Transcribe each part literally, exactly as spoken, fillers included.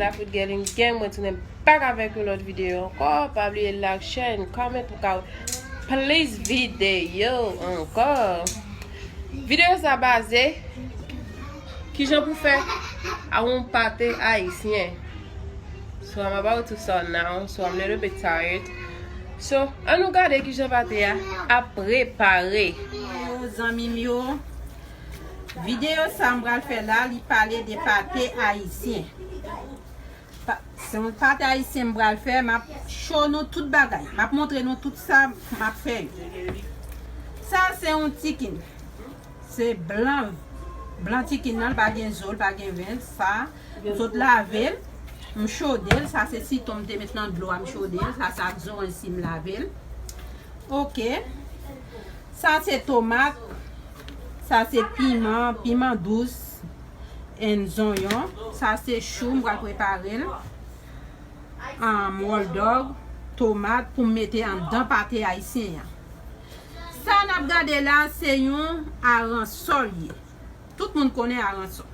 Lafritgèling gang, mwen tounen back avèk yon lòt videyo ankò. Pa bliye like, share and comment pou ka plis videyo ankò. Videyo sa baze kijan pou fè a yon pate ayisyen. So I'm about to start now, so I'm a little bit tired. So, ann nou gade kijan pate a ap prepare. Yo, zanmi m yo, videyo sa m pral fè la, li pale de pate ayisyen. Pa- Se yon pate ayisyen m pral fè, m ap show nou tout bagay. M ap montre nou tout sa m ap fè yo. Sa se yon chicken. Se blan, blan chicken nan, li pa gen zo, li pa gen venn. Sa, m sot lave l, m chode l. Sa se sitwon m te met nan dlo a, m chode l. Sa se ak zoranj si m lave l. Ok. Sa se tomat. Sa se piman, piman dous and zonyon. Sa se chou, m pral prepare l. Um, hòtdòg, tomat pou m mete anndan pate ayisyen an. Sa n ap gade la, se yon aransò l ye. Tout moun konnen aransò.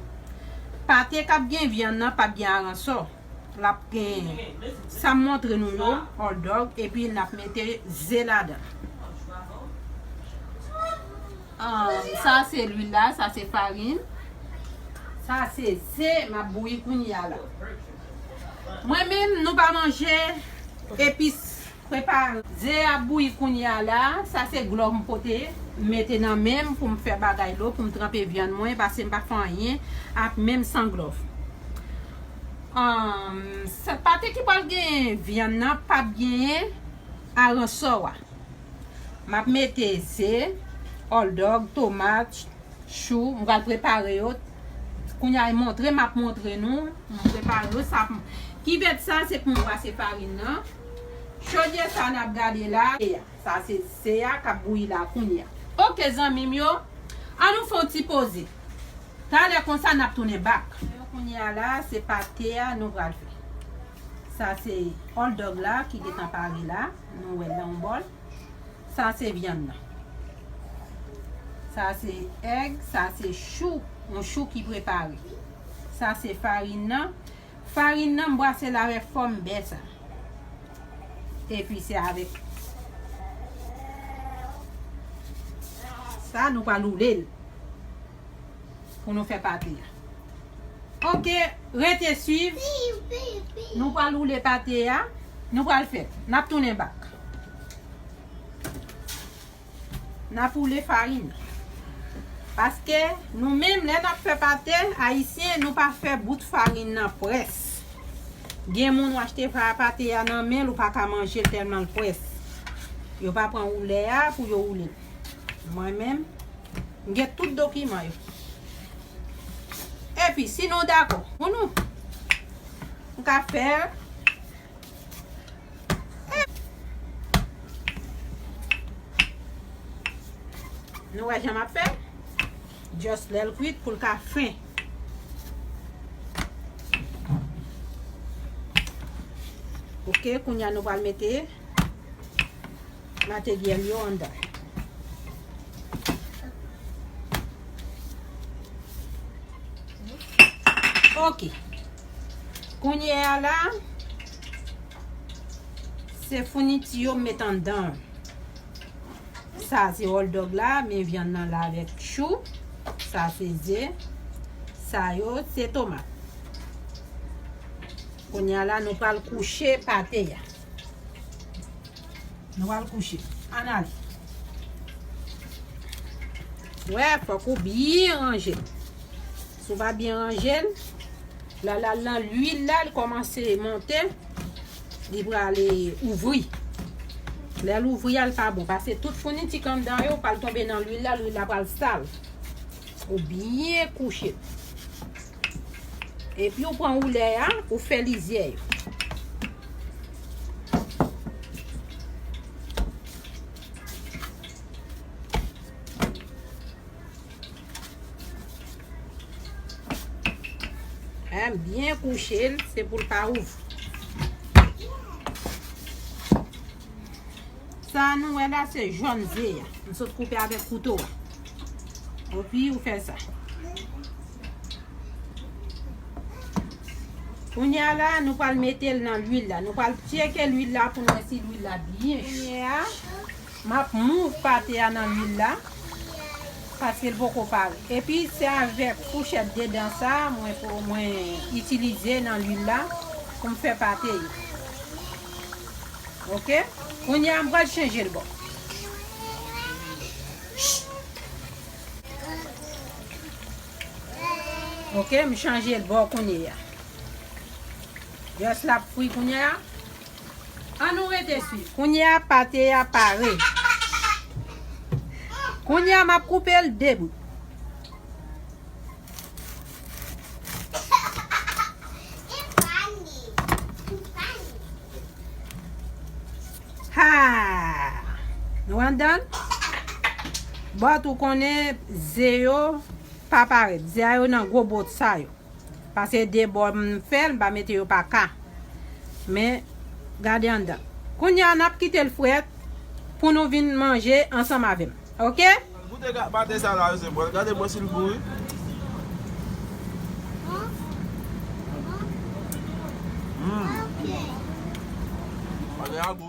Pate k ap gen vyann nan p ap gen aransò. L ap gen sa m montre nou yo, hòtdòg, epi n ap mete ze ladan. Ah, sa se lwil la, sa se farin. Sa se ze m ap bouyi kounye a la. Mwen menm, nou pa manje epis. Prepare. Ze ap bouyi kounye a la. Sa se glòv m pote, m mete nan men m pou m fè bagay lo, pou m tranpe vyann mwen, paske m pa fè anyen ak menm san glòv. Ahn, sa, pate ki pral genyen vyann nan p ap genyen aransò a. M ap mete ze, hòtdòg, tomat, chou, m pral prepare yo. Kounye a, montre, m ap montre nou. M prepare yo. Sa, kivèt sa, se pou m brase farin nan. Chodyè sa n ap gade la. Sa se ze a k ap bouyi la kounye a. Ok, zanmi m yo, ann nou fè yon ti poze. Talè konsa, n ap tounen back. Kounye a la, se pate a nou pral fè. Sa se hòtdòg la ki gentan pare la. Nou wè l nan yon bòl. Sa se vyann nan. Sa se èg, sa se chou, yon chou ki prepare. Sa se farin nan. Farin nan, m brase l avèk fòm bè sa. Epi se avèk sa nou pral woule l pou nou fè pate a. Ok, rete swiv. Nou pral woule pate a. Nou pral fè. N ap tounen back. N ap woule farin. Paske nou menm, lè n ap fè pate ayisyen, nou pa fè bout farin nan près. Gen moun w achte fa-, pate a nan men l, ou pa ka manje l tèlman l près. Yo pa pran woulè a pou yo woule l. Mwen menm, m gen tout dokiman yo. Epi, si nou dakò, pou nou, m ka fè l. Nou wè jan m ap fè? Just lè l kwit pou l ka fen. Ok, kounye a nou pral mete matelyèl yo anndan. Ok. Kounye a la, se founiti yo m met anndan. Sa se hòtdòg la, men vyann nan la avèk chou. Sa se ze. Sa yo se tomat. Kounye a la, nou pral kouche pate a. Nou pral kouche. Ann ale. Wè, fòk ou byen ranje l. Si w pa byen ranje l, lè l al nan lwil la, li kòmanse monte, li prale ouvri. Lè l ouvri a, l pa bon. Paske tout founiti k anndan yo pral tonbe nan lwil la, lwil la pral sal. Ou byen kouche l. Epi ou pran woulè a, ou fè lizyè yo. Byen kouche l, se pou l pa ouvri. Sa nou wè la, se jòn ze a. M sot koupe avèk kouto a. Epi ou fè sa. Kounye a la, nou pral mete l nan lwil la. Nou pral tcheke lwil la pou n wè si lwil la byen cho. Kounye a, m ap mouv pate a nan lwil la, paske l poko pare. Epi, se avèk fouchèt de dan sa, mwen, mwen itilize nan lwil la pou m fè pate yo. Oke? Kounye a, m pral chanje l bò. Oke, m chanje l bò kounye a. Just l ap fri kounye a. Ann nou rete swiv. Kounye a, pate a pare. Kounye a, m ap koupe l de bout. Ha! Nou anndan? But ou konnen ze yo pa parèt. Ze a yo nan gwo bòt sa yo. Paske de bò m fè l, m pa mete yo pa ka. Men, gade anndan. Kounye a, n ap kite l frèt pou nou vin manje ansanm avè m. Oke? Goute ga-, pate sa la, se bon. Gade mwen si l gou, wi. Mm. Pate a gou.